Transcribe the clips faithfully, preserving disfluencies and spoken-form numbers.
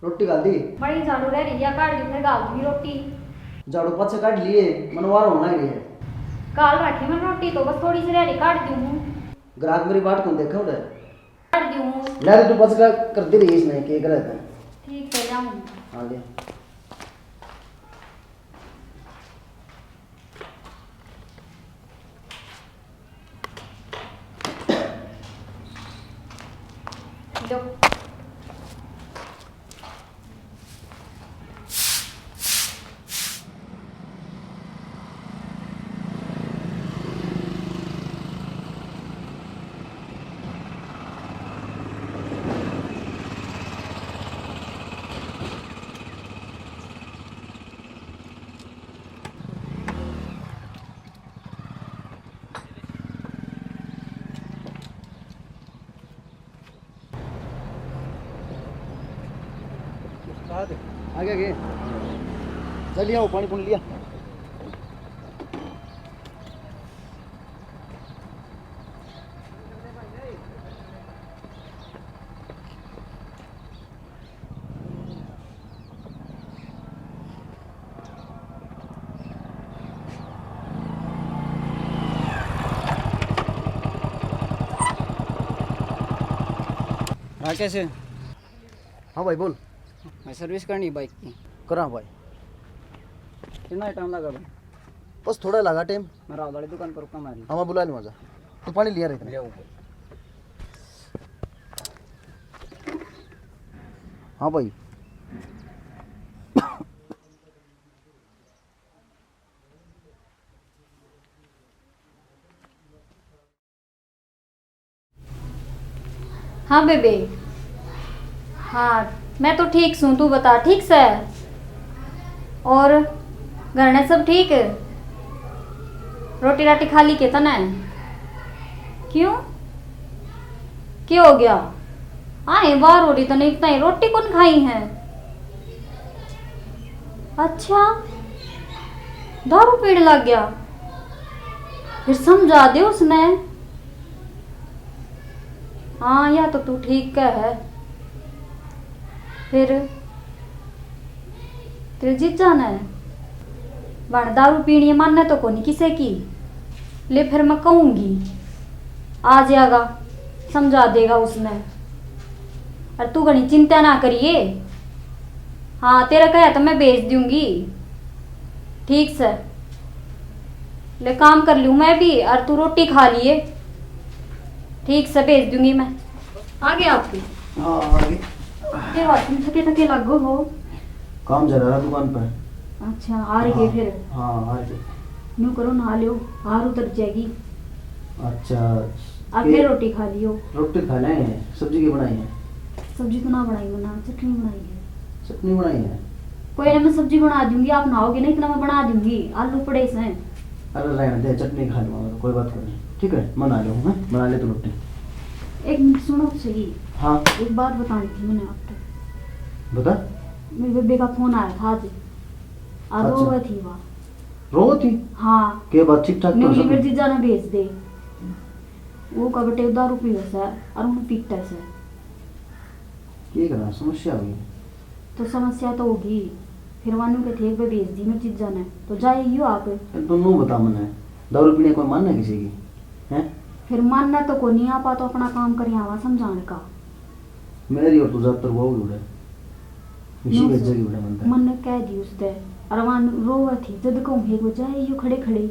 रोटी घाल दी? बड़ी झाड़ू रह रही है, काट दी, फिर घाल दूंगी रोटी। झाड़ू पाछे काट लिए, मनवार होना ही है। काल रखी मैं रोटी तो, बस थोड़ी सी रह रही, काट दूं हूँ। ग्राहक मेरी बाट कौन देखा उधर? काट दूं हूँ। ले रे, तू पाछे का करती रही इसने, के करे था? ठीक है, जाऊँ। हाँ, ले। लो। उस्ताद। आगे, आगे। चल, लिया वो पानी पुन लिया। राकेश। हाँ भाई, बोल। मैं सर्विस करनी बाइक की। करा भाई। कितना टाइम लगा भाई? बस थोड़ा लगा टाइम। मैं राहुल वाली दुकान पर रुका, मैं। हाँ, मैं बुला लूँ, आजा। तू पानी लिया रहे इतने। ले आऊँ। हाँ भाई। हाँ बेबे, हाँ, मैं तो ठीक सूं, तू बता, ठीक सै? और घर ने सब ठीक? रोटी राटी खा ली के तने? क्यों, के हो गया? आए बाहर हो रही तने, इतना ही रोटी कौन खाई है? अच्छा, दारू पीने लग गया? फिर समझा दे उसने। हाँ, या तो तू ठीक कह है। फिर तेरे जीजा ने, वण दारू पीनी माने तो कोनी किसे की। ले फिर मैं कहूंगी, आ जाएगा, समझा देगा उसने। और तू घणी चिंता ना करिए। हाँ, तेरा कहे तो मैं भेज दूंगी। ठीक से, ले काम कर लूँ मैं भी, और तू रोटी खा लिए। ठीक से भेज दूंगी मैं। आ गए आपके? हाँ, आ गए। के बात, तुम थके थके लागो हो? काम चला रहा दुकान पर। अच्छा, आ रही है हाँ, फिर? हाँ, आ रही। न्यू करो, नहा लो, हार उतर जाएगी। अच्छा। आप ये फिर रोटी खा लियो। रोटी खा लें, सब्जी की बनाई है? सब्जी तो ना बनाई, मना चटनी बनाई है। चटनी बनाई है? कोई ना, मैं सब्जी बना दूंगी, आप नहाओगे ना, इतना मैं बना दूंगी, आलू पड़े से। अरे रहने दे, चटनी खा लूंगा मैं तो, कोई बात नहीं, ठीक है, मैं नहा लूँ, हैं? बना ले तू रोटी। एक मिनट सुनो तो सही। हाँ। एक बात बतानी थी मैंने आपको। बता। मेरे बेबे का फोन आया था आज। आ अच्छा। रोवे थी वहाँ। रोवे थी? हाँ। के बात ठीक ठाक तो न्यू सब? मेरे जीजा ने भेज दे। वो का बटे दारू पीवे से और उन्हें पीटे से। के करा, समस्या होगी? तो समस्या तो होगी। फिर वानू के थे एक बार भेज दी मेरे जीजा ने, तो जाएगी हो आप? ए, तू नू बता मने, दारू पीने कोई मानना किसी की? हैं? फिर मानना तो कोनी, आपा तो अपना काम करी आवा समझाने का। मेरी और तू जातर वो उड़े। इसी न्यू वजह से की उड़े मन तक। मन ने कह दी उसते, और वान रोवे थी, जद कहूँ एक बजे आई यू खड़े खड़े।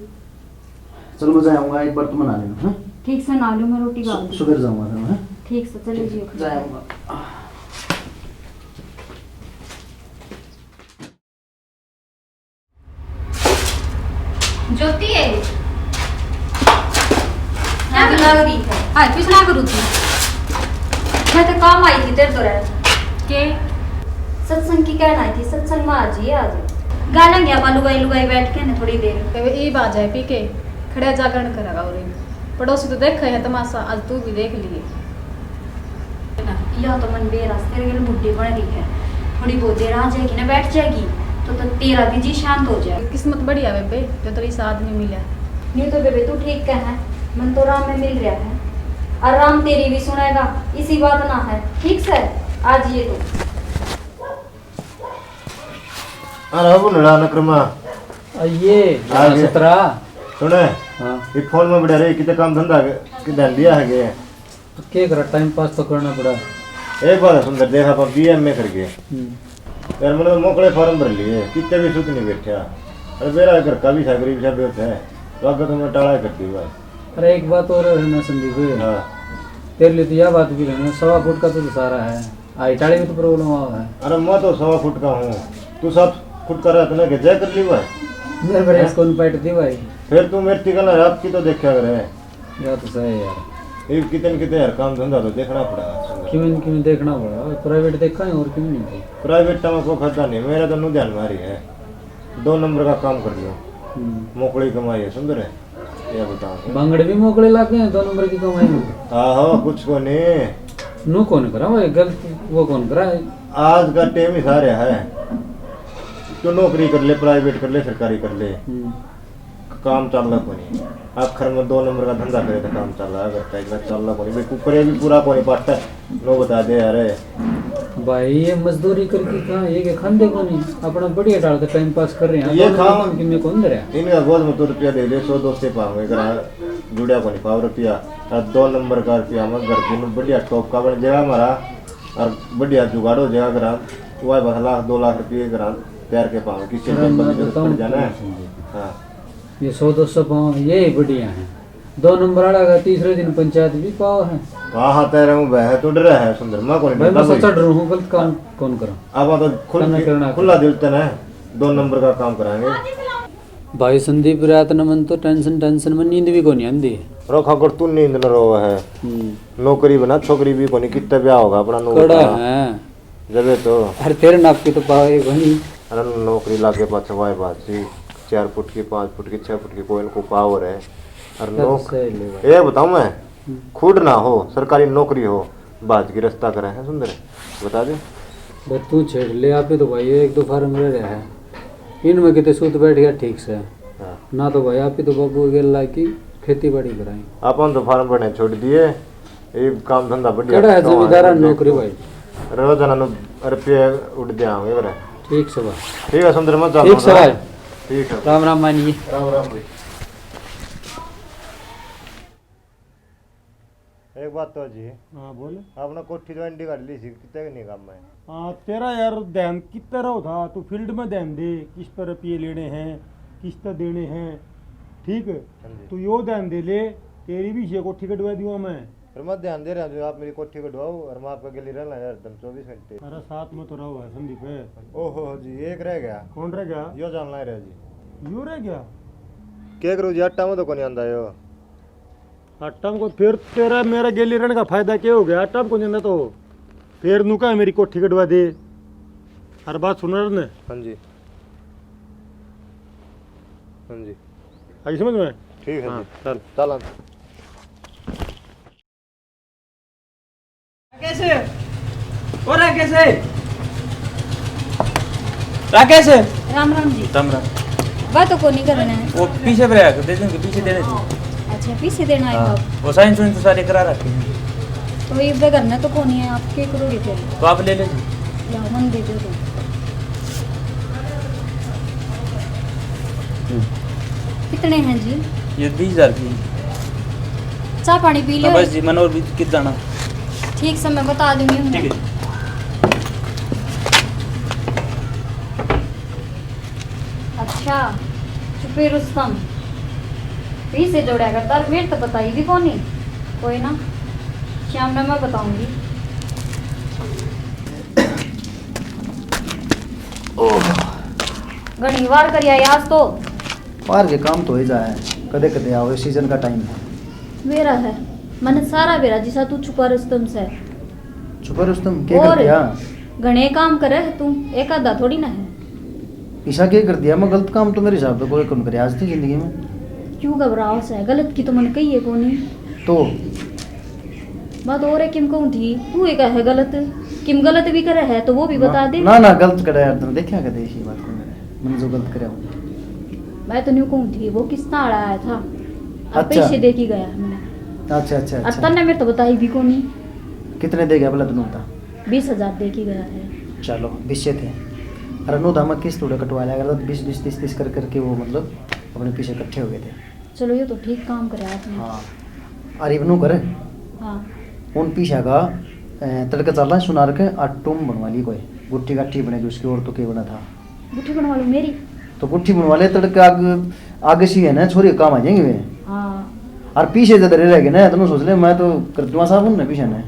चल, मैं जाऊंगा, एक बार तुम नहा लेना, हैं? ठीक से नहा लूँ, मैं रोटी खा सु-, लूँ। सुबह जाऊंगा फिर मैं, हैं? ठीक से, चले जियो। जाऊंगा। ज्योति है। क्या हाँ। लग रही है? हाँ, कुछ ना करूँ थी। मैं तो काम आई थी तेरे तो रह। के? सत्संग की कहना आई थी, सत्संग में आ जाइए आज। गाना गया पा लुगाई लुगाई बैठ के ने थोड़ी देर। ये बात है पी के खड़ा जागरण करेगा और पड़ोसी तो देख है तमाशा, आज तू भी देख लिए। या तो मन बेरा से तेरे गल बुढ़ी बन रही है, थोड़ी बहुत देर आ जाएगी ना, बैठ जाएगी तो, तो तेरा भी जी शांत हो जाए। किस्मत बढ़िया बेबे जो तेरी सा आदमी मिला। न्यू तो बेबे तू ठीक कह है, मन तो राम में मिल रहा है और राम तेरी भी सुनेगा, इसी बात ना है। ठीक से आज ये तो अरे अब लड़ा नकरमा। आ, ये आ गया। सतरा। सुने, हाँ। ये फोन में बड़ा रे, कितने काम धंधा के, के ध्यान दिया है के? तो क्या करा, टाइम पास तो करना पड़ा। एक बात है सुंदर, देख, आप बीए एमए करके। हम्म। यार, मैंने तो मोकले फार्म भर लिए, कितने भी सुत नहीं बैठा। अरे, मेरा घर का भी सा, गरीब सा बेवत है, तो आगे तो मैं टाला ही कर दी भाई। अरे, एक बात और है ना संदीप, हाँ। तेरे लिए तो यह बात भी है ना, सवा फुट का तो सारा है, हाइट वाले भी तो प्रॉब्लम आवा है। अरे, मैं तो सवा फुट का हूँ, तू सात फुट का रहता ना, कि जय कर ली भाई। मेरे पर हैं? कौन पैट दी भाई? फिर तू मेरी ठिकाना रात की तो देखा करे। या तो सही है यार। ये कितने न कितने यार काम धंधा तो देखना पड़ेगा सुंदर। किमें न किमें देखना पड़ेगा, प्राइवेट देखा है और किमें नहीं। प्राइवेट तो को खाता नहीं, मेरा तो नु ध्यान मारी है, दो नंबर का काम कर लियो। हम्म। मोकली कमाई है सुंदर है, ये बताओ। बांगड़ भी मोकले लाग गए हैं दो नंबर की कमाई में। आहो, कुछ को नहीं। नु कौन करा वो गलत, वो कौन करा? आज का टाइम ही सारे है, तो नौकरी कर ले, प्राइवेट कर ले, सरकारी कर ले। हम्म। काम चल रहा कोनी। आखिर में दो नंबर का धंधा करे तो काम चल रहा है, अगर टाइम का चल रहा कोनी, भाई कुकर भी पूरा कोनी पाटा। नो बता दे यार। भाई, ये मजदूरी करके कहाँ, ये के खांदे कोनी, अपना बढ़िया डाल के टाइम पास कर रहे हैं। ये दो नंबर खाओ। काम किन्ने कौन दे रहा है? इनका गोद में तो रुपया दे दे, सौ दो सौ पावे करा, जुड़िया कोनी पाव रुपया। और दो नंबर का रुपया में घर की बढ़िया टॉप का बन जाएगा हमारा, और बढ़िया जुगाड़ हो जाएगा करा। वह बस लाख दो लाख रुपये करा तैयार के पावे, किसी अरे, दिन मैं बंदी जरूरत बताऊं पड़ जाना है। तुमसे। हाँ। ये सौ दो सौ पाओ, ये ही बढ़िया है। दो नंबर वाला का तीसरे दिन पंचायत भी पाओ है। हाँ, हाँ, तेरे मुंह बह तो डर रहा है सुंदर, मैं कौन भाई, मैं डरता सच्चा भाई? डरू हूँ, गलत काम कौन करा? अब तो खुल तन्ने के, करना है। खुला दिल तने दो नंबर का काम कराएंगे। भाई संदीप, रात ने मन तो टेंशन, टेंशन में नींद भी कोनी आंदी। रोखा कर तू नींद न रोवे है। हम्म। नौकरी बना, छोकरी भी कोनी, कितना ब्याह होगा अपना नौकरी कड़ा का? है। जबे तो। अरे तेरे नाप की तो पावे कोनी। अरे नौकरी लागे पाछे वाई बात सी, चार फुट की, पाँच फुट की, छह फुट की कोई इनको पावर है। अरे सब नौक-, सही ले भाई। ये बताऊं मैं, हम्म। खुद ना हो, सरकारी नौकरी हो, बात की रास्ता करे है सुंदर, बता दे। बस तू छेड़ ले, आप ही तो भाई एक दो फार्म रह रहा है, इनमें कितने सूत बैठ गया ठीक से। हाँ। ना तो भाई आप ही तो बाबू गेल लागी खेती बाड़ी कराई। अपन तो फार्म भरने छोड़ दिए, ये काम धंधा बढ़िया कड़ा है, तो जमींदारा आगे नौकरी देखो। भाई। रोजाना नु रुपये उड़ दे आवे बरे। ठीक से भाई। ठीक है सुंदर, मैं चलता ठीक से हूँ। भाई। ठीक है। राम राम मानिए। राम राम भाई। एक बात तो जी। हाँ, बोल। आपने कोठी तो एंडी काट ली सी, कितने के नहीं काम है? हाँ, तेरा यार ध्यान कितना रहो था, तू फील्ड में ध्यान दे, किस पर रुपये लेने हैं, किस तरह देने हैं, ठीक? हाँ जी। तू यो ध्यान दे ले, तेरी भी ये कोठी कटवा दूंगा मैं। पर मैं ध्यान दे रहा हूँ, आप मेरी कोठी कटवाओ और मैं आपका गली रहना है हरदम चौबीस घंटे। अरे साथ में तो रहो है संदीप। ओहो जी, एक रह गया। कौन रह गया? यो जानना रहा जी। यो रह गया? क्या करूँ जी, आटा में तो कोनी आंदा यो। आटा में को फिर तेरा मेरा गेली रहने का फायदा क्या हो गया? आटा में को नहीं तो फिर नु कहा मेरी कोठी कटवा दे। हर बात सुन रहे ने। हाँ जी। हाँ जी। आई समझ में? ठीक है हाँ, जी। चल। चल। राकेश, ओ राकेश, राकेश। राम राम जी। राम राम। बात तो कोनी करना है। वो पीछे पे रहा, दे देंगे, पीछे देने थे। अच्छा, पीछे देना है हाँ। तो? वो साइन सुइन तो सारे करा रखे हैं। तो ये घर में तो कोनी है, आप के करोड़ी थे? तो आप ले ले जी। ला, मन दे दो तो। हम्म। कितने हैं जी? ये बीस हजार की। चाय पानी पी लो। बस जी, मैंने और भी कित जाना। ठीक से मैं बता दूंगी उन्हें। ठीक है। अच्छा, चुपे रुस्तम, फिर से जोड़ा करता, मेरे तो पता ही भी कोनी। कोई ना, शाम में मैं बताऊंगी। ओह। घणी वार करिया आज तो। वार के काम तो हो ही जाए, कदे कदे आओ, सीजन का टाइम है। बेरा है, मने सारा बेरा जिसा तू छुपा रुस्तम से। छुपा रुस्तम, के और कर दिया? घणे काम करे है तू, एक आधा थोड़ी ना है। ईसा के कर दिया? मैं गलत काम तो मेरे हिसाब से कोई कौन करे आज तक जिंदगी में। क्यों घबराओ से? गलत की तो मैंने कही है कोनी। तो? बात और है, किम कहूँ थी, तू ही कहे गलत, किम गलत भी करे है तो वो भी ना, बता दे। ना, ना, गलत करे यार, तूने देखा कदे ऐसी बात को मेरे? मैंने जो गलत करे हो। मैं तो न्यू कहूँ थी, वो किस्तां वाला आया था, अब अच्छा। पैसे दे के गया हमने। अच्छा, अच्छा, अब अच्छा। तन्ने मेरे तो बताई भी कोनी। कितने दे गया भला तन्ने बता? बीस हजार दे के गया है। चलो, बीसे थे। अरे नो दामा किस्त थोड़ा कटवा लिया करता, बीस बीस तीस तीस कर करके वो मतलब अपने पीछे इकट्ठे हो गए थे। चलो, ये तो ठीक काम करे आपने। हाँ। अरे इबनू कर। हाँ। उन पीछा का, ए, तड़के चलना सुनार के आटो में बनवा ली कोई गुट्ठी गाठी बने जो उसकी और तो के बना था। गुट्ठी बनवा लो मेरी। तो गुट्ठी बनवा ले तड़के आग, आगे सी है ना छोरी काम आ जाएंगे वे। हाँ। और पीछे जब रह गए ना तो सोच ले मैं तो कर दूंगा साहब उनने पीछे ने।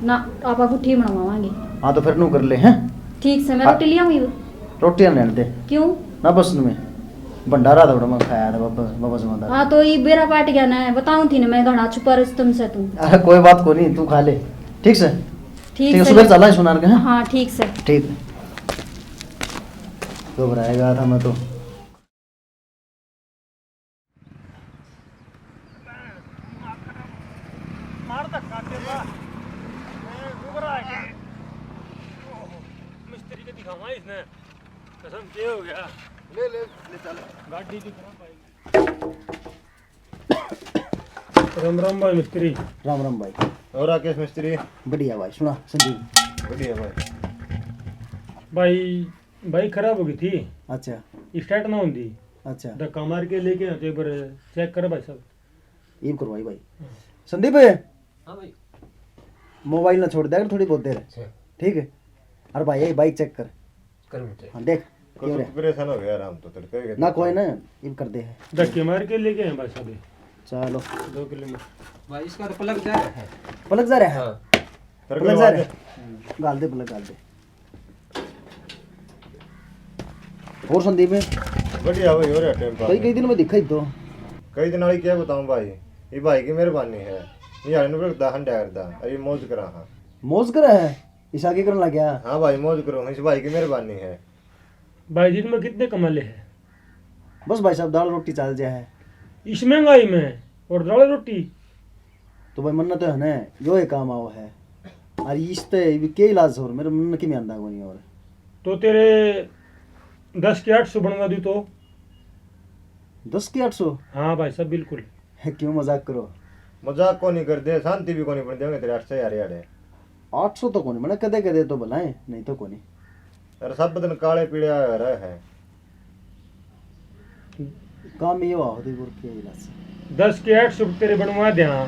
ना, आप गुट्ठी बनवावांगे। हाँ तो फिर नू कर ले हैं। ठीक से मैं हाँ। रोटी ले आऊंगी। रोटी नहीं दे। क्यों? ना बस में भंडारा था बड़ा मैं खाया था बाबा, बाबा जमादार। हाँ तो ये बेरा पाट गया ना, बताऊं थी ना मैं घना छुपा रुस्तम से तू। अरे कोई बात को नहीं, तू खा ले। ठीक से? ठीक ठीक है, से। सुबह चला है सुनार के, हैं? हाँ, ठीक से। ठीक। घबराया गया था मैं तो। मार धक्का तेरा। ए, घुघरा है क्या? ओहो, मिस्त्री के दिखावा इसने। कसम के हो गया। ले, ले, ले चल। गाड़ी दिखा भाई। राम राम भाई मिस्त्री। राम राम भाई। और राकेश मिस्त्री? बढ़िया भाई, सुना संदीप। बढ़िया भाई। भाई, बाइक खराब हो गई थी। अच्छा। स्टार्ट ना होती। अच्छा। धक्का मार के लेके आते, एक बार चेक कर भाई साहब। इब करवाई भाई। हाँ। संदीप, हाँ भाई। मोबाइल ना छोड़ दे अगर थोड़ी बहुत देर। अच्छा। ठीक है। अरे भाई, ये बाइक चेक कर। करूँ चेक। हाँ, देख। कुछ क्यों रे? परेशान हो गया, आराम तो तड़के गए ना, थे। कोई ना, इब कर दे। धक्के मार के लेके आए भाई साहब। चलो। दो किलोमीटर। भाई, इसका तो प्लग जा रहा है। प्लग जा रहा है? हाँ। प्लग जा रहा है? गाल दे, प्लग गाल दे। और संदीप है? बढ़िया भाई, हो रहा टाइम पास। कई, कई दिन में दिखा ही तो। कई दिन वाली क्या बताऊं भाई, ये भाई की मेहरबानी है। ये हाल में रखदा हंडा करदा, अरे मौज करा हाँ। मौज करा है? इस आगे करने लग गया? हाँ भाई, मौज करो, इस भाई की मेहरबानी है। भाई जी, तुम्हें कितने कमा ले है? बस भाई साहब, दाल रोटी चाल जाए है। इस महंगाई में और दाल रोटी? तो भाई, मन्ना तो है ना, यो ही काम आओ है। और इसते भी के इलाज और मेरे मन की में आंदा कोनी और। तो तेरे दस के आठ सौ बनवा दूँ तो? दस के आठ सौ? हाँ भाई साहब, बिल्कुल। क्यों मजाक करो? मजाक को नहीं कर दे, शांति भी को नहीं बन देंगे तेरे आठ सौ यार यार। आठ सौ तो कोनी, मैंने कदे कदे तो भला है, नहीं तो कोनी। अरे सब दिन काले पीले आ रहे हैं। काम ये हुआ होती गुर के इलाज। दस के आठ सौ तेरे बनवा दिया,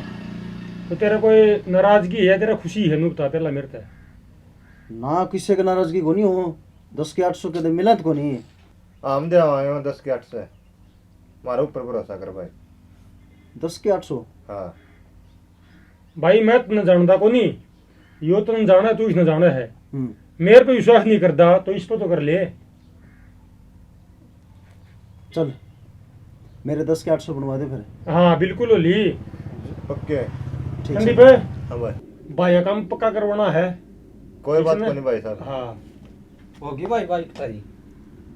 तो तेरा कोई नाराजगी है, तेरा खुशी है, नु बता पहला मेरे ते। ना, किसी की नाराजगी कोनी हो, दस के आठ सौ के तो मिला तो कोनी। हम दे आए हो दस के आठ सौ, मारे ऊपर भरोसा कर भाई। दस के आठ सौ? हाँ। भाई, मैं तन्ने जानदा कोनी, यो तन्ने जाने, तू इसने जाने है। हम्म। मेरे पे विश्वास नहीं करदा, तो इस पे तो कर ले। चल, मेरे दस के आठ सौ बनवा दे फिर। हाँ, बिल्कुल हो ली। पक्के? ठीक संदीप, है। हाँ भाई। भाई, काम पक्का करवाना है। कोई बात इसमें? कोनी भाई साहब। हाँ। होगी भाई, बाइक थारी।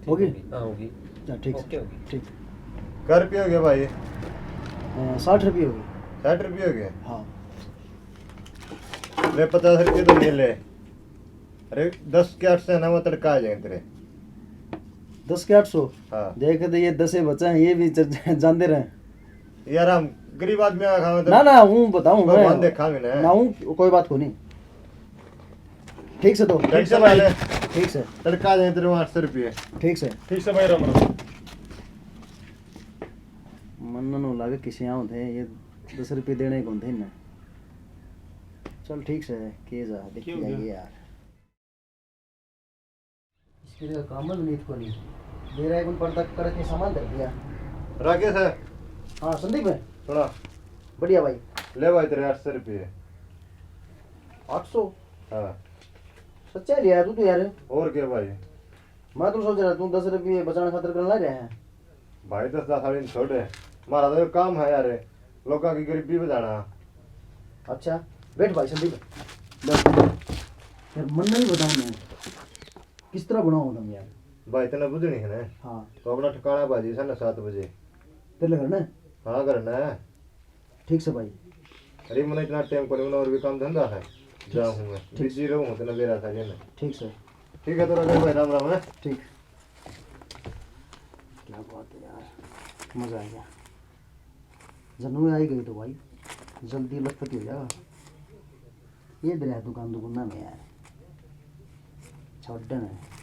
होगी? हाँ, होगी। चल, ठीक है। Okay, okay. ठीक। कै रुपये हो गए भाई? अ, साठ रुपये हो गए। साठ रुपये हो गए? हाँ। ले, पचास रुपये तो ले ले। अरे, दस के आठ सौ है ना, वो तड़का आ जाएंगे तेरे। दस के आठ सौ? हाँ। देख तो, ये दसे बचे हैं, ये भी च-, जाते रहे। यार, हम गरीब आदमी आ खावे तो ना, ना, हूँ बताऊँ मैं। भगवान देखा भी ना। ना, हूँ, कोई बात को नहीं। ठीक से तो। ठीक से भाई। ठीक से। तड़का दे तेरे आठ सौ रुपये। ठीक से। ठीक से भाई, राम राम। मन नु लागे किसे आऊं थे, ये दस रुपये देने को थे ना। चल ठीक से, के जा, देखी क्यों जाएगी गया? यार। इसके लिए काम में नीत को नहीं। मेरा एक पर्दा करके सामान धर दिया। राकेश है। हाँ, संदीप है। सुना। बढ़िया भाई। ले भाई, तेरे आठ सौ रुपये। आठ सौ? हाँ। सच्चा लिया तू तो यार। और क्या भाई? मैं तो सोच रहा, तू दस रुपये बचाने खातर करने लग रहा है। भाई, दस दस वाली छोड़, हमारा तो काम है यार, लोगों की गरीबी बताना। अच्छा, बैठ भाई संदीप, बैठ। यार, मन नहीं बताऊँ मैं, किस तरह बनाऊँ तुम यार? भाई, तने बुझनी है ना? हाँ। तो अपना ठिकाना भाजी सा ना सात बजे। तेरे घर ना? हाँ, घर ना। ठीक से भाई। अरे, मैंने इतना टाइम पर, मैंने और भी काम धंधा है, ठीक। जाऊँ मैं, ठीक। बिजी रहूँ, तने बेरा था ना। ठीक से। ठीक है, तो राकेश भाई, राम राम है। ठीक। क्या बात है यार, मज़ा आ गया। जन्म में आई गई तो भाई, जल्दी लखपति हो जाएगा। ये दरिया दुकान दुकान ना में यार, छोड़ देना है।